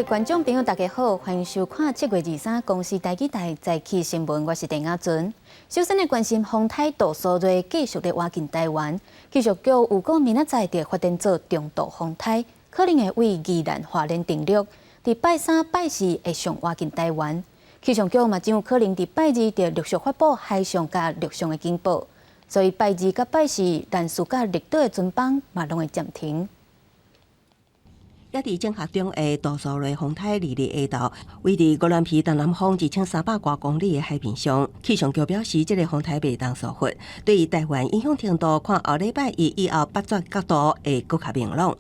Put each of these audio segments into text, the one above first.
觀眾朋友，大家好，歡迎收看7月23公視台語台早起新聞，我是鄭亞純。首先來關心風颱杜蘇芮繼續咧倚近台灣，氣象局預估明仔載就發展做中度風颱，可能會對宜蘭花蓮登陸。佇拜三、拜四會上倚近台灣。氣象局嘛真有可能佇拜二就陸續發布海上佮陸上的警報，所以拜二佮拜四蘭嶼佮綠島的船班嘛攏會暫停。抑佇整合中的杜蘇芮風颱二日下晝，位佇鵝鑾鼻東南方2300外公里的海面上，氣象局表示，這个風颱袂當疏忽，對於台灣影響程度，看後禮拜一以後發展角度會閣較明朗。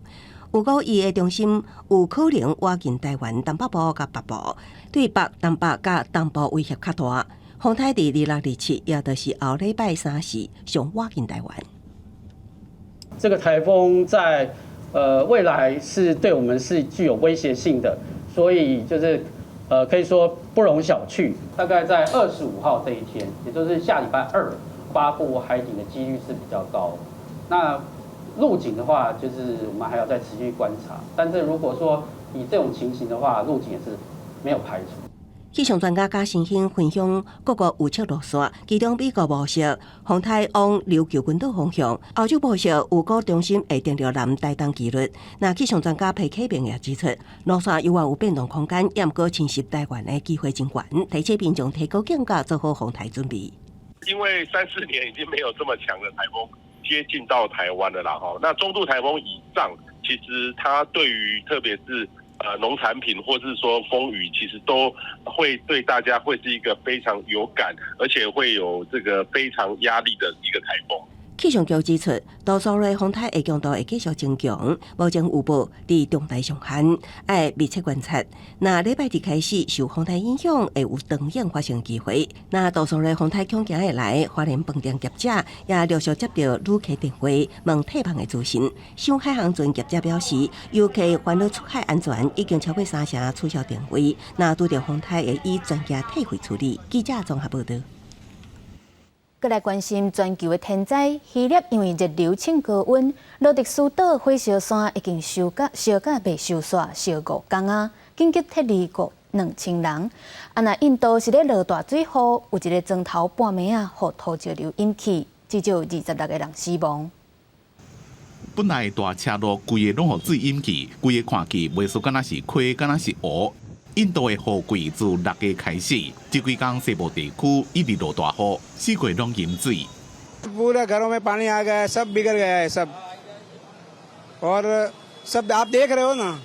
預估伊的中心有可能倚近台灣東北部佮北部，對北、東北佮東部威脅較大。風颱佇二六、二七，也就是後禮拜三時上倚近台灣。這個颱風在未來是對我們是具有威脅性的，所以就是可以說不容小覷。大概在25號這一天，也就是下禮拜二，發布海警的幾率是比較高。那陸警的話，就是我們還要再持續觀察。但是如果說以這種情形的話，陸警也是沒有排除。氣象專家賈新興分享各國預測路線，其中美國模式風颱往琉球群島方向，歐洲模式預估中心會登陸南台東幾率。那氣象專家皮啟明也指出，路線猶原有變動空間，毋過侵襲台灣的機會真懸，提醒民眾提高警覺，做好風颱準備。因為三四年已經沒有這麼強的颱風接近到台灣了啦，哈。那中度颱風以上，其實它對於特別是農產品或是說風雨，其實都會對大家會是一個非常有感，而且會有這個非常壓力的一個颱風。氣象局指出，杜蘇芮風颱的強度會繼續增強，目前預報佇中台上限，愛密切觀察。若禮拜二開始受風颱影響，會有長雨發生機會。若杜蘇芮風颱恐驚會來，花蓮飯店業者也陸續接到旅客電話問退房的資訊。上海航船業者表示，遊客煩惱出海安全，已經超過三成取消訂位。若拄著風颱會以全額退費處理。記者綜合報道。閣來關心全球的天災，希臘因為熱流衝高溫，羅得斯島火燒山已經燒甲燒甲袂收煞，燒5工啊，緊急撤離過2000人。啊，若印度是咧落大水雨，有一个磚頭半暝仔，予土石流淹去，至少26個人死亡。本來大斜路規个攏予水淹去，規个看去袂輸敢若是溪，敢若是湖。印度的雨季自6月開始，這幾工西部地區一直落大雨，四界攏淹水。 पूरा घरों में पानी आ गया है, सब बिगड़ गया है सब और सब आप देख रहे हो ना,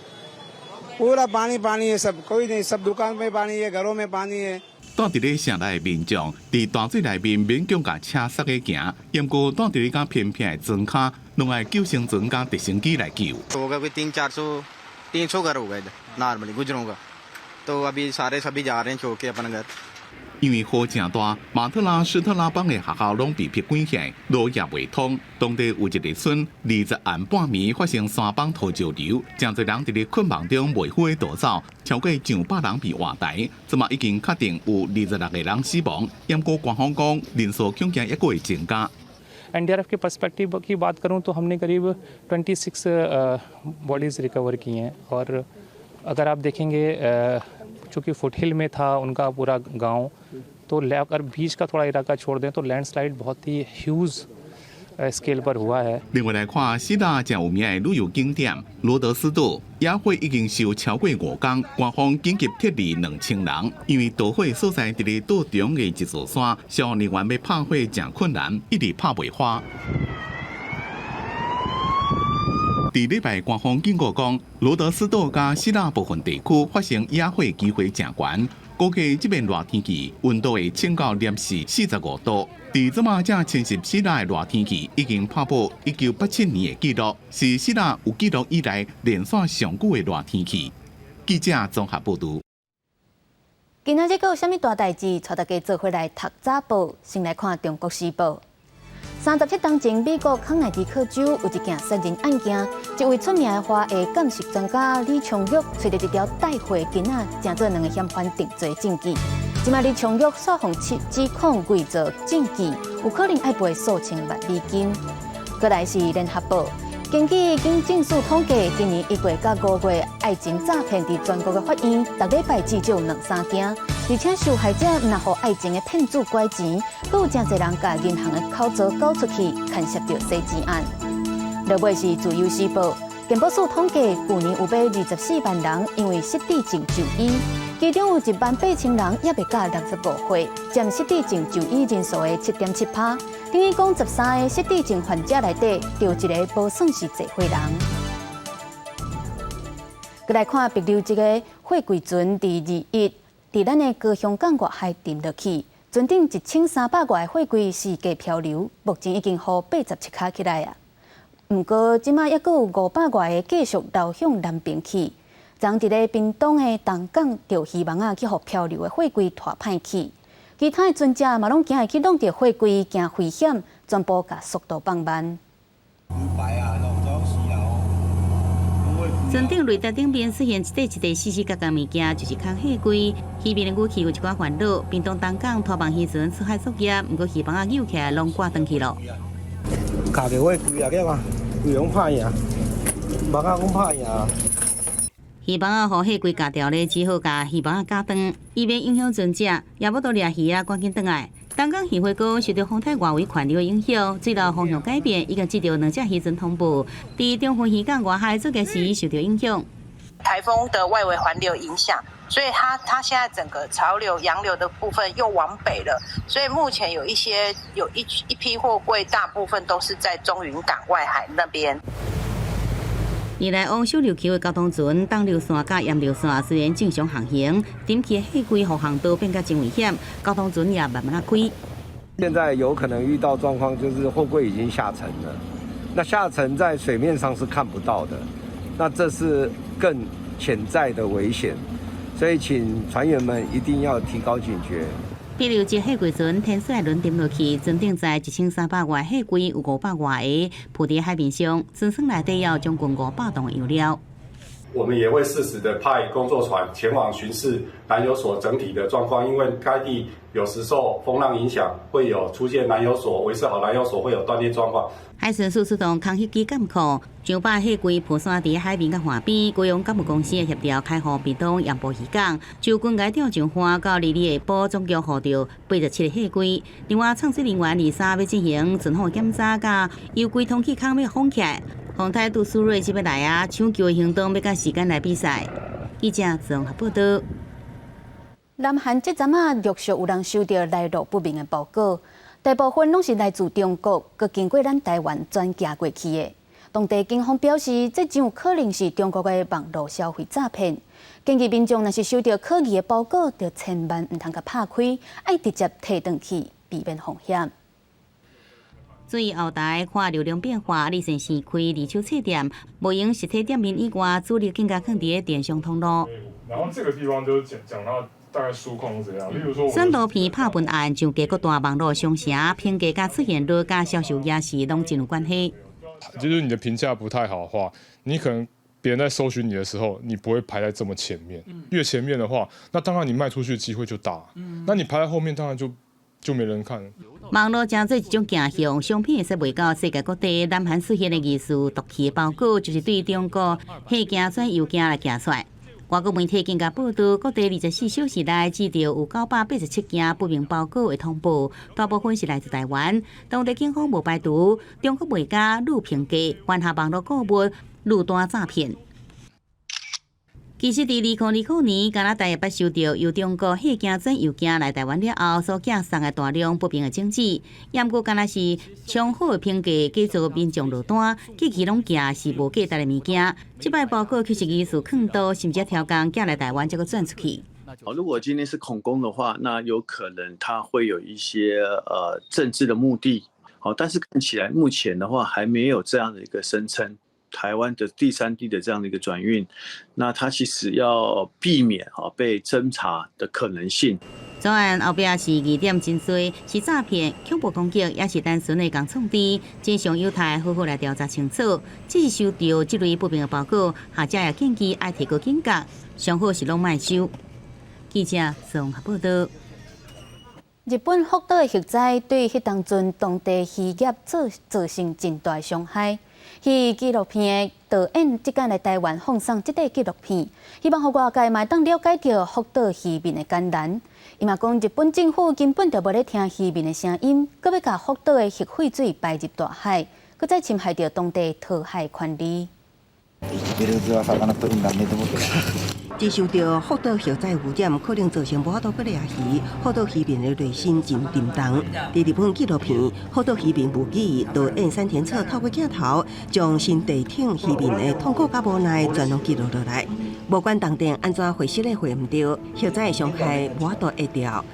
पूरा पानी पानी है सब, कोई नहीं, सब दुकान में पानी है, घरों में पानी है。住佇咧城內的民眾，佇大水內面勉強共車捒咧行，毋過住佇咧較偏僻的莊跤，攏愛救生船佮直升機來救。 हो गया कोई तीन चार सौ 300 घर हो गए इधर नॉर्मली गुजरों का, तो अभी सारे सभी जा रहे हैं छोड़ के अपना घर。因為雨誠大，馬特拉斯特拉邦的學校攏被迫關起來，路也袂通。當地有一个村，20暗半暝發生山崩土石流，誠濟人佇咧困夢中袂赴逃走，超過上百人被活埋。這馬已經確定有26個人死亡，毋過官方講人數恐驚猶閣會增加。 एनडीआरएफ के पर्सपेक्टिव की बात करूं तो हमने करीब 26 बॉडीज़ रिकवर की हैं और अगर आप देखेंगे, चूँकि फुटहिल में था उनका पूरा गांव, तो अगर बीच का थोड़ा इलाका छोड़ दें तो लैंडस्लाइड बहुत ही ह्यूज स्केल पर हुआ है。另外來看，希臘誠有名的旅遊景點羅德斯島，野火已經燒超過5工，官方緊急撤離2000人，因為導火所在佇咧島中的一座山，消防人員欲拍火誠困難，一直拍袂花。佇禮拜官方警告講，羅德斯島佮希臘部分地區發生野火機會誠懸，估計這遍熱天氣溫度會衝到攝氏45度。佇這馬這侵襲希臘的熱天氣已經拍破1987年的紀錄，是希臘有記錄以來連續上久的熱天氣。記者綜合報導。今仔日閣有啥物大代誌？帶大家做伙來讀早報，先來看《中國時報》。37冬前，美國康乃狄克州有一件殺人案件，一位出名的華裔鑑識專家李昌鈺，揣著一條帶血巾仔，成做兩个嫌犯定罪證據。這擺李昌鈺煞予指控偽造證據，有可能愛賠數千萬美金。閣來是聯合報，根據警政署統計，今年1月佮5月，愛情詐騙佇全國的法院，逐禮拜至少兩三件，而且受害者毋但予愛情的騙子拐錢，閣有誠濟人共銀行的口座交出去，牽涉著洗錢案。落尾是自由時報，健保署統計，舊年有欲24萬人因為失智症就醫，其中有1萬8千人猶未到65歲，佔失智症就醫人數的7.7趴。等於講13個失智症患者內底，著一个無算是濟歲人。閣來看帛琉籍的貨櫃船，佇21佇咱的高雄港外海沉落去，船頂1300外個貨櫃四界漂流，目前已經予87跤起來啊。毋過，這馬猶閣有500外个繼續流向南邊去。昨佇咧屏東的東港，著漁網仔去予漂流的貨櫃拖歹去。其他的船隻嘛攏驚會去挵著貨櫃，驚危險，全部共速度放慢。船頂雷達頂面出現一塊一塊四四角角物件，就是空貨櫃。漁民的語氣有一寡煩惱。屏東東港拖網漁船出海作業，毋過漁網仔扭起來攏掛轉去囉。卡著貨櫃啊，對嘛？規攏拍贏，網仔攏拍贏。漁網仔予貨櫃咬牢咧，只好共漁網仔絞斷，以免影響船隻，也無得掠魚仔，趕緊轉來。東港漁會講，受著風颱外圍環流的影響，水流方向改變，已經接著兩隻漁船通報，佇中分漁港外海作業時受著影響。颱風的外圍環流影響，所以它現在整個潮流洋流的部分又往北了，所以目前有一些有一一批貨櫃，大部分都是在中雲港外海那邊。二來往小琉球的交通船、東流線佮鹽流線雖然正常航行，沉去的貨櫃予航道變甲真危險，交通船也慢慢仔開。現在有可能遇到狀況，就是貨櫃已經下沉了，那下沉在水面上是看不到的，那這是更潛在的危險，所以請船員們一定要提高警覺。帛琉籍貨櫃船天水輪沉落去，船頂載1300外貨櫃，有500外个浮佇海面上，船艙內底有將近500噸油料。我們也會適時的派工作船前往巡視攔油索整體的狀況，因為該地有時受風浪影響，會有出現攔油索維持好攔油索會有斷裂狀況。海巡署出動空翕機監控，將百貨櫃浮山佇海面佮岸邊，高雄港務公司的協調開放屏東鹽埔漁港，就軍改釣上岸到22日下晡，總共予著87個貨櫃。另外，創水人員23欲進行巡航檢查，佮油櫃通氣孔欲封起來。風颱杜蘇芮這欲來啊，搶救的行動欲佮時間來比賽。記者綜合報道。南韓這陣仔陸續有人收著來路不明的包裹，大部分攏是來自中國，閣經過咱台灣轉寄過去的。當地警方表示，這真有可能是中國的網路消費詐騙。建議民眾若是收著可疑的包裹，就千萬毋通共拍開，愛直接提轉去，避免風險。注意後台看流量變化，你先先開二手冊店，無用實體店面以外，主力更加囥佇咧電商通路。然後這個地方就是講講到大概書況是怎樣，例如說，選圖片拍文案，上架各大網路商城，評價佮出現率佮銷售額是攏真有關係。就是你的評價不太好的話，你可能別人在搜尋你的時候，你不會排在這麼前面。越前面的話，那當然你賣出去的機會就大。那你排在後面，當然就沒人看。網路成做一種鏡像，商品會使賣到世界各地。南韓出現的疑似毒氣包裹，就是對中國貨件轉郵件來寄出來。外國媒體更加報導，各地24小時內接著有987件不明包裹的通報，大部分是來自台灣。當地警方無排除中國賣家愈評價，混合網路購物、預單詐騙。其實，佇2020年，加拿大也捌收著由中國貨件轉郵件來台灣了後所寄送的大量不明的種子，毋過敢若是上好的評價，假做民眾落單，寄去攏寄是無價值的物件。這擺包裹卻是疑似囥倒，甚至刁工寄來台灣，才閣轉出去。如果今天是恐攻的話，那有可能他會有一些政治的目的。好，但是看起來目前的話，還沒有這樣的一個聲稱。台灣的第三地的這樣的一個轉運，那它其實要避免被偵查的可能性。專案後壁是疑點真濟，是詐騙、恐怖攻擊，抑是單純的共創治，真相有待好好來調查清楚。只是收著這類不明的包裹，學者也建議愛提高警覺，上好是攏莫收。記者綜合報道。日本福島的核災對彼當陣當地漁業造成真大傷害。彼紀錄片的導演這擺來台灣放送這塊紀錄片，希望予外界嘛會當了解著福島漁民的艱難。伊嘛講，日本政府根本就無咧聽漁民的聲音，閣欲共福島的核廢水排入大海，閣再侵害著當地討海權利。這受著福島核災污染，可能造成無法度閣掠魚，福島漁民的內心真沉重。佇日本紀錄片《福島漁民物語》，導演山田徹透過鏡頭，將新地町漁民的痛苦佮無奈全攏記錄落來。無管重電按怎回收咧回毋著，核災的傷害無法度抹掉，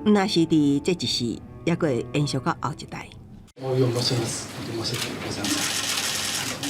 毋但是佇這一世，猶閣會延續到後一代。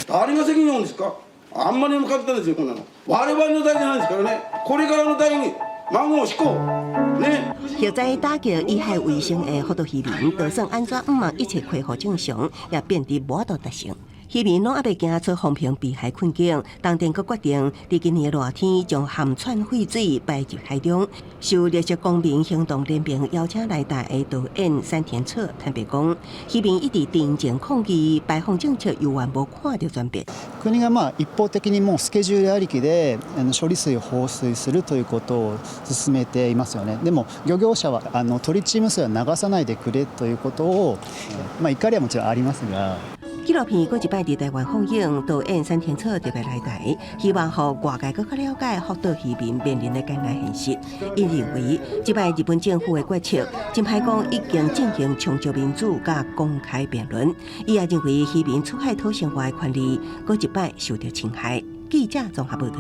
誰が責任負うんですか。あんまりにも簡単ですよ、こんなの。我々の代じゃないですからね。これからの代に孫を引こう。ね。核災打擊以海為生的福島漁民，就算按怎向望一切恢復正常，也變得無法度達成。漁民攏猶未行出風評被害困境，東電閣決定佇今年熱天將含氚廢水排入海中。受綠色公民行動聯盟邀請來台的導演山田徹坦白講，漁民一直沉靜抗議排放政策，猶原無看著轉變。国がまあ一方的にもうスケジュールありきで処理水を放水するということを進めていますよね。でも漁業者はトリチウム水は流さないでくれということを、まあ怒りはもちろんありますが。紀錄片閣一擺佇台灣放映，導演山田徹特別來台，希望予外界閣較了解福島漁民面臨的艱難現實。伊認為，這擺日本政府的決策，真歹講已經進行充足民主佮公開辯論。伊也認為漁民出海討生活的權利，閣一擺受著侵害。記者綜合報道。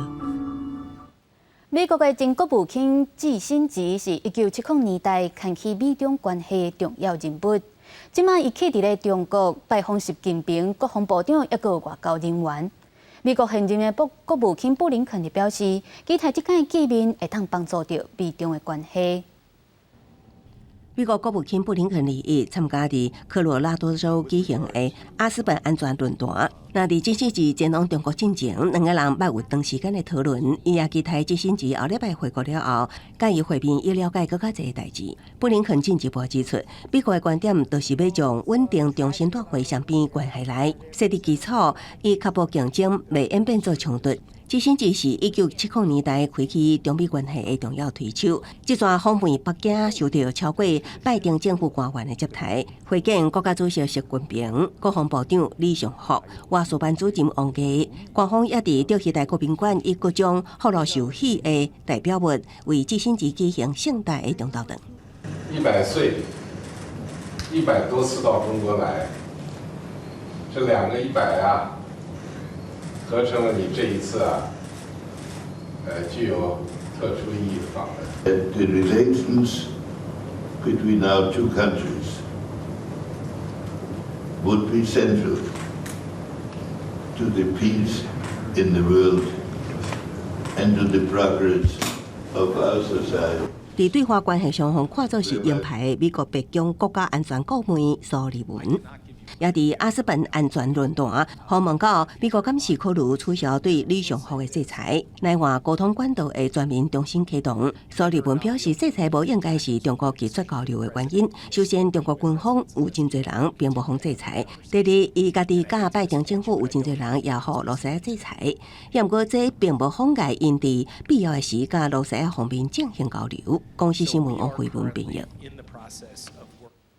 美國的前國務卿季辛吉是1970年代牽起美中關係的重要人物。這擺伊去佇咧中國拜訪習近平國防部長，抑閣有外交人員。美國現任的國務卿布林肯就表示，期待這擺見面會當幫助著美中的關係。美國國務卿布林肯禮日參加佇科羅拉多州舉行的阿斯本安全論壇。那佇季辛吉前往中國進前，兩个人捌有長時間的討論。伊也期待季辛吉後禮拜回國了後，佮伊會面，以了解閣較濟代誌。布林肯進一步指出，美國的觀點就是欲將穩定重新帶回雙邊關係來，設立基礎，以確保競爭袂演變做衝突。季辛吉是1970年代開啟中美關係的重要推手，這逝訪問北京，受著超過拜登政府官員的接待，會見國家主席習近平、國防部長李尚福、外事辦主任王毅。官方也佇釣魚台國賓館以各種福祿壽喜的代表物，為季辛吉舉行盛大的中晝頓。 100歲，100多次到中國來，這兩個一百啊，合成了你這一次啊，具有特殊意義的訪問。 The relations between our two countries would be central to the peace in the world and to the progress of our society. 佇對華關係雙方看作是鷹派的美國白宮國家安全顧問蘇利文，也佇阿斯本安全論壇訪問到美國敢是考慮取消對李尚福的制裁，來換溝通管道的全面重新啟動。蘇利文表示，制裁無應該是中國拒絕交流的原因。首先，中國軍方有真濟人並無予制裁；第二，伊家己佮拜登政府有真濟人也予羅西亞制裁。也毋過，這並無妨礙𪜶佇必要的時佮羅西亞方面進行交流。公視新聞王慧文編譯。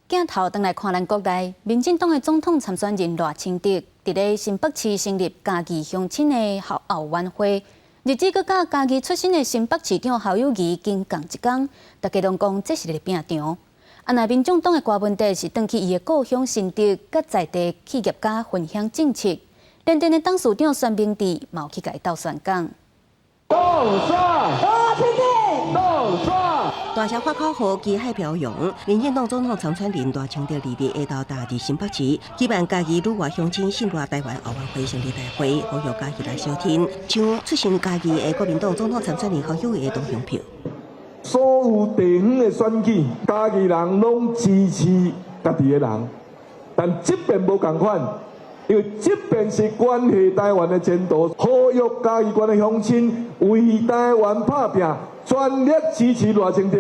鏡頭轉來看咱國內，民進黨的總統參選人賴清德，佇咧新北市成立嘉義鄉親的後援會，日子閣佮嘉義出身的新北市長侯友宜經仝一工，大家攏講這是咧拼場。啊，若民眾黨的柯文哲是轉去伊的故鄉新竹，佮在地企業家分享政策，聯電的董事長孫明智嘛有去共伊鬥宣講。鬥帥，清德，鬥帥。大聲發口號，旗海飄揚。民進黨總統參選人賴清德二日下晝踏入新北市，舉辦嘉義旅外鄉親信賴台灣後援會成立大會，呼籲嘉義來相挺，搶出身嘉義的國民黨總統參選人侯友宜的同鄉票。所有地方的選舉，嘉義人攏支持家己的人，但這邊無仝款，因為這邊是關係台灣的前途，呼籲嘉義縣的鄉親為台灣拍拚。全力支持賴清德。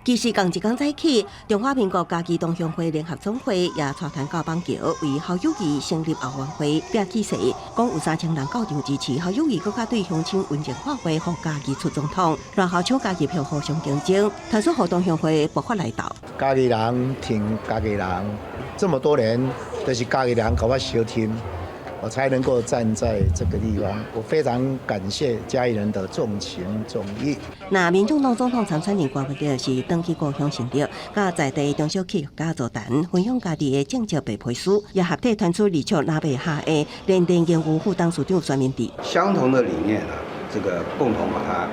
旗其實仝一工早起，中華民國嘉義同鄉會聯合總會也帶團到板橋，為侯友宜成立後援會，拼氣勢，講有3000人到場支持侯友宜，閣較對鄉親溫情喊話，予嘉義出總統，然後搶嘉義票互相競爭，傳出予同鄉會爆發內鬥。嘉義人挺嘉義人，這麼多年都是嘉義人共我相挺，我才能夠站在這個地方。我非常感謝嘉義人的重情重義。那民眾黨總統參選人郭台銘是轉去故鄉新竹，佮在地中小企業家座談，分享家己的政策白皮書，也合體傳出二笑林伯下的聯電營運副董事長孫明智。相同的理念呢，這個共同把它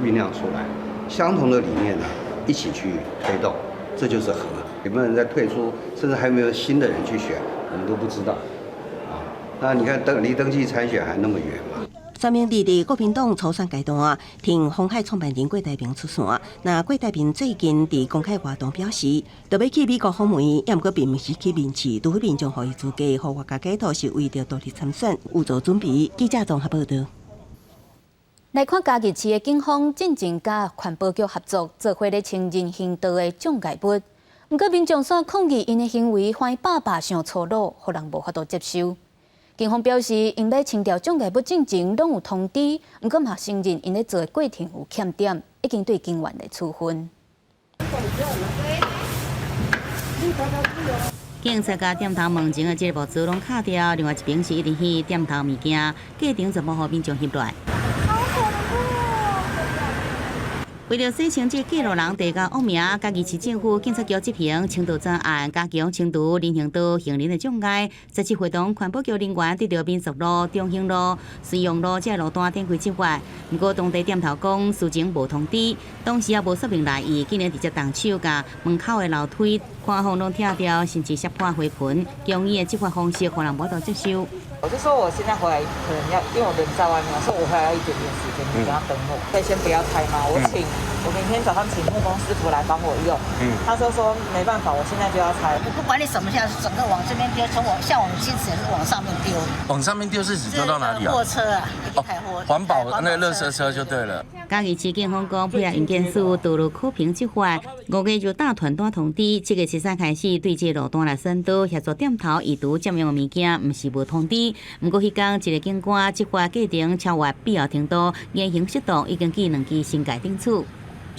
醞釀出來；相同的理念呢，一起去推動，這就是和。有沒有人在退出，甚至還有沒有新的人去選，我們都不知道。啊，那你看登離登記參選還那麼遠嘛？孫明智佇國民黨初選階段，挺鴻海創辦人郭台銘出線。那郭台銘最近佇公開活動表示，著欲去美國訪問，抑毋過並毋是去面試，除非民眾予伊資格，予外界解讀是為著獨立參選有做準備。記者綜合報道。來看嘉義市的警方進前佮環保局合作，做伙咧清人行道的障礙物。毋過民眾煞抗議𪜶的行為，懷百百傷粗魯，予人無法度接受。警方表示，𪜶欲清掉障礙物進前攏有通知，毋過嘛承認𪜶咧做的過程有欠點，已經對警員來處分。警察共店頭門前的這個物資攏敲掉，另外一邊是一直去店頭物件，過程全部予民眾翕落來。為著洗清這過路人地跤惡名，嘉義市政府警察局執行清道專案，加強清除人行道行人的障礙。這次會同環保局人員對著民族路、中興路、绥陽路這路段展開執法。毋過當地店頭講事前無通知，當時也無說明來意，竟然直接動手共門口的樓梯、看風攏拆掉，甚至摔破花盆，強硬的執法方式，予人無法度接受。我就說我現在回來可能要，因為我人在外面，我說我回來要一點點時間，你給他等我，可以先不要拆嗎？我請我明天早上請木工師傅來幫我用。他說沒辦法，我現在就要拆。我不管你什麼樣，整個往這邊丟，從我像我們親子也是往上面丟。往上面丟是指丟到哪裡啊？貨車啊，一台貨。環保那個垃圾車就對了。嘉義市警方講，配合營建署道路考評執法，5月就打傳單通知，7月13開始對這路段來宣導，協助店頭移除佔用的物件，毋是無通知。毋過彼工一个警官執法過程超越必要程度，言行失當，已經記兩支申誡懲處。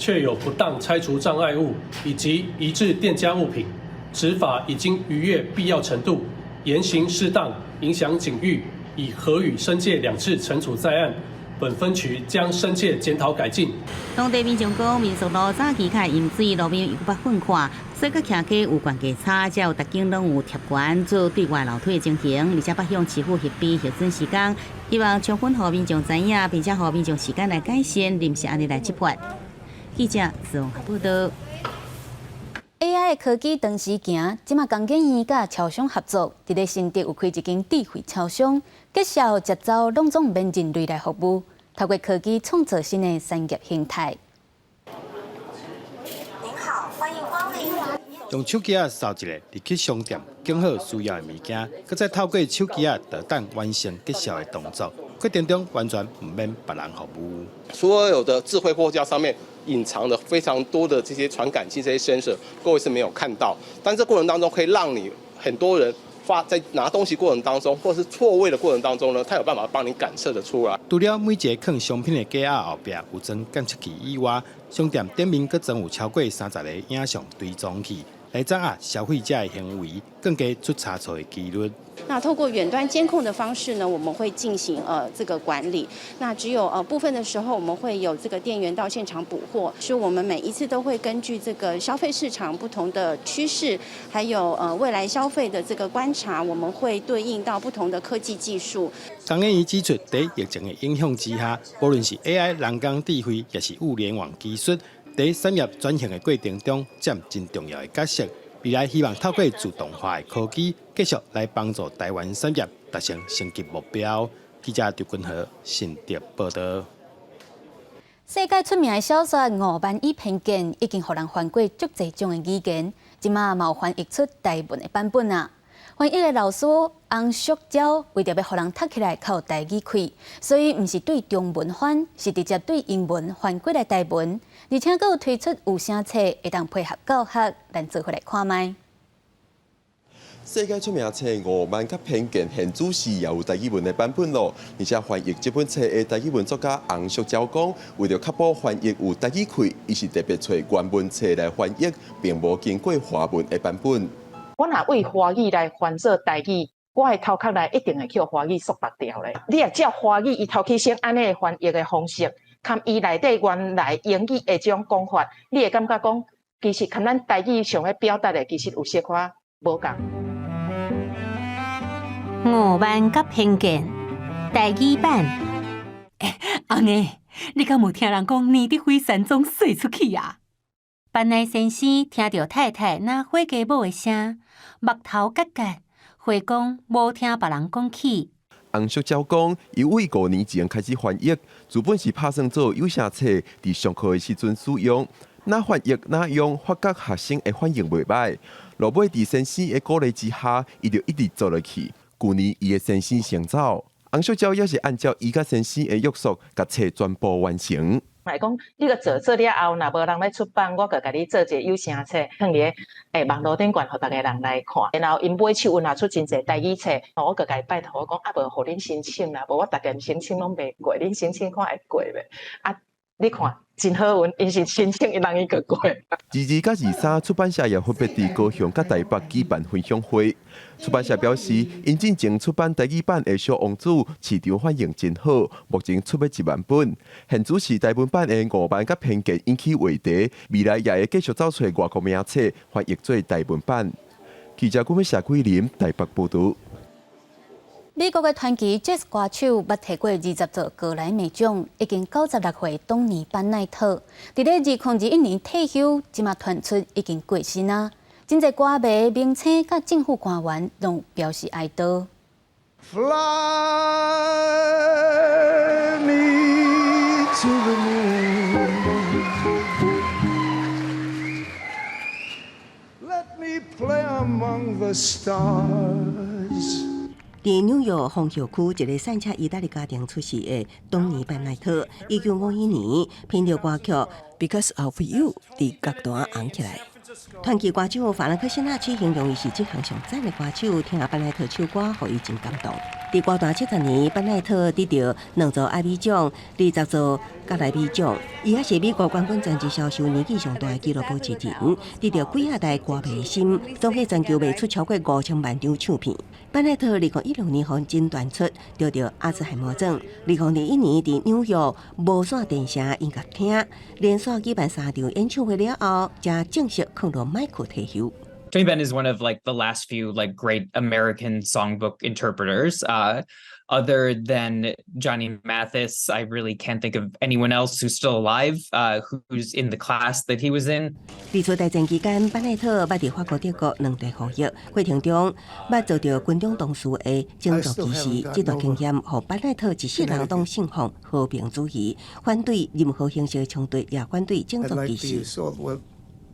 確有不當拆除障礙物以及移置店家物品，執法已經逾越必要程度，言行失當，影響景譽，已核予申誡兩次懲處在案。本分局將申誡檢討改進。當地民眾講，民宿路早期較淹水，路面有較粉塊，所以佮徛街有懸低差，才有逐間攏有貼懸做對外樓梯的情形，而且捌向市府核批核准時間，希望充分予民眾知影，並且予民眾時間來改善，臨時按呢來執法。記者綜合報道。 AI 的科技當時行，這馬工研院佮超商合作，佇咧新竹有開一間智慧超商，結銷食走攏總毋免人類來服務，透過科技創造新的產業形態。您好，歡迎光臨。用手機仔掃一下，入去商店，揀好需要的物件，閣再透過手機仔就當完成結銷的動作，過程中完全毋免別人服務。所有的智慧貨架上面隱藏了非常多的這些傳感器、這些 sensor，各位是沒有看到。但這過程當中可以讓你很多人發在拿東西過程當中，或是錯位的過程當中呢，它有辦法幫你感測得出來。除了每一个囥商品的架仔後壁有裝檢測器以外，商店頂面閣裝有超過30个影像追蹤器，來掌握消費者的行為，更加出差錯的幾率。那透過遠端監控的方式呢，我們會進行這個管理。那只有部分的時候，我們會有這個店員到現場補貨。所以我們每一次都會根據這個消費市場不同的趨勢，還有未來消費的這個觀察，我們會對應到不同的科技技術。工研院指出，佇疫情的影響之下，無論是 AI 人工智慧，抑是物聯網技術，佇產業轉型的過程中，佔真重要的角色。未來希望透過自動化的科技，繼續來幫助台灣產業達成升級目標。記者劉君和新竹報道。世界出名的小說《傲慢與偏見》已經予人翻過足濟種的語言，這馬嘛有翻譯出台文的版本啊。翻譯的老師翁淑嬌為著欲予人讀起來較有台語氣，所以毋是對中文翻，是直接對英文翻過來台文，而且閣有推出有聲冊，會當配合教學，咱做伙來看覓。世界出名冊《傲慢佮偏見》現主時也有台語文的版本咯。而且翻譯這本冊的台語文作家翁淑嬌講，為著確保翻譯有台語氣，伊是特別揣原文冊來翻譯，並無經過華文的版本。我若為華語來翻做台語，我的頭殼內一定會予華語束縛牢咧。你若照華語伊頭起先按呢个翻譯的方式，含伊內底原來英語的這種講法，你會感覺講，其實含咱台語想欲表達的，其實有小可無仝。傲慢佮偏見，台語版。欸，翁仔，你敢有聽人講年德輝山莊稅出去啊？班奈先生聽著太太若火雞母的聲，目頭結結，回講無聽別人講起。翁淑嬌講，伊為5年前開始翻譯，原本是拍算做有聲冊，佇上課的時陣使用。哪翻譯哪用，發覺學生的反應袂䆀。落尾佇先生的鼓勵之下，伊就一直做落去。舊年伊的先生先走，翁淑嬌也是按照伊佮先生的約束，共冊全部完成。來講，你閣做做了後，若無人欲出版，我閣共你做一个有聲冊，放佇咧網路頂懸，予逐个人來看。然後𪜶買手運也出真濟台語冊，我閣共伊拜託，我講啊無予恁申請啦，無我逐个申請攏袂過，恁申請看會過袂？啊，你看真好運，𪜶是申請伊人伊閣過。22佮23，出版社也分別佇高雄佮台北舉辦分享會。出版社表示，𪜶進前出版台語版的小王子，市場反應真好，目前出欲1萬本。現主時台文版的傲慢佮偏見引起話題，未來也會繼續走揣外國名冊翻譯做台文版。記者顧謝桂林台北報導。美國的傳奇爵士歌手捌提過20座格萊美獎，已經96歲東尼班奈特，佇咧2021年退休，這馬傳出已經過身啊！真濟歌迷、明星佮政府官員攏表示哀悼。 Fly me to the moon. Let me play among the stars. 佇紐約紅橋區一个散車意大利家庭出世的東尼班奈特，1951年憑著歌曲《Because of You》佇樂壇紅起來。傳奇歌手法蘭克辛納屈形容伊是這項上讚的歌手，聽班奈特唱歌，予伊真感動。佇歌壇70年，班奈特得著兩座艾美獎、20座格萊美獎，伊也是美國冠軍專輯銷售年紀上大的紀錄保持人，得著幾仔代歌迷的心，總計全球賣出超過5000萬張唱片。班奈特2016年予診斷出得著阿茲海默症，2021年佇紐約無線電視音樂廳連續舉辦三場演唱會了後，才正式囥落麥克退休。 Tony Bennett is one of like the last few like great American songbook interpreters. Other than Johnny Mathis, I really can't think of anyone else who's still alive, who's in the class that he was in. 二次大戰期間，班奈特捌佇法國、德國兩地服役，過程中捌遭著軍中同事的種族歧視，這段經驗予班奈特一世人攏信奉和平主義，反對任何形式的衝突，也反對種族歧視。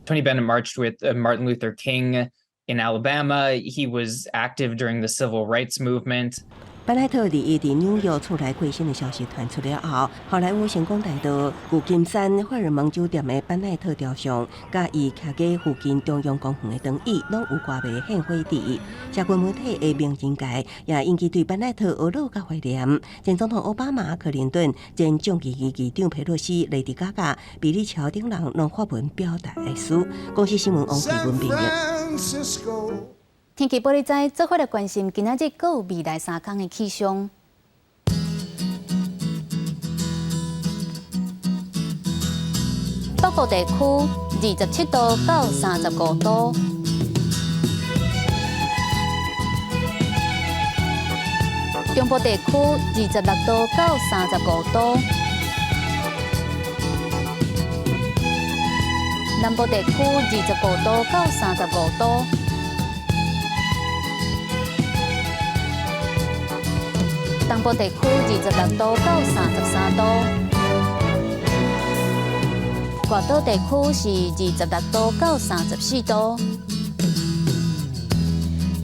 Tony Bennett marched with Martin Luther King in Alabama. He was active during the civil rights movement. 班奈特佇伊佇紐約厝內過身的消息傳出了後，好萊塢星光大道、舊金山費爾蒙酒店的班奈特雕像，佮伊徛佇附近中央公園的長椅，攏有歌迷獻花佇。社群媒體的名人界也引起對班奈特懊惱佮懷念。前總統奧巴馬、克林頓、前眾議院議長佩洛西、雷迪嘎嘎、比利喬等人攏發文表達哀思。公視新聞王慧文編譯。天氣報你知，做伙來關心今仔日閣有未來3工的氣象。北部地區27度到35度，中部地區26度到35度，南部地區25度到35度。東部地區26度到33度，外島地區是26度到34度。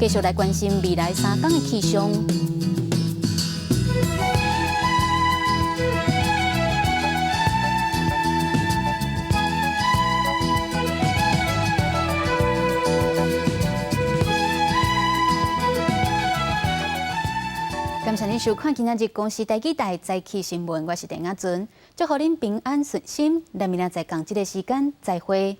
繼續來關心未來3天的氣象。感謝您收看今仔日公視台語台早起新聞，我是鄭亞尊，祝予恁平安順心，咱明仔載仝這个時間再會。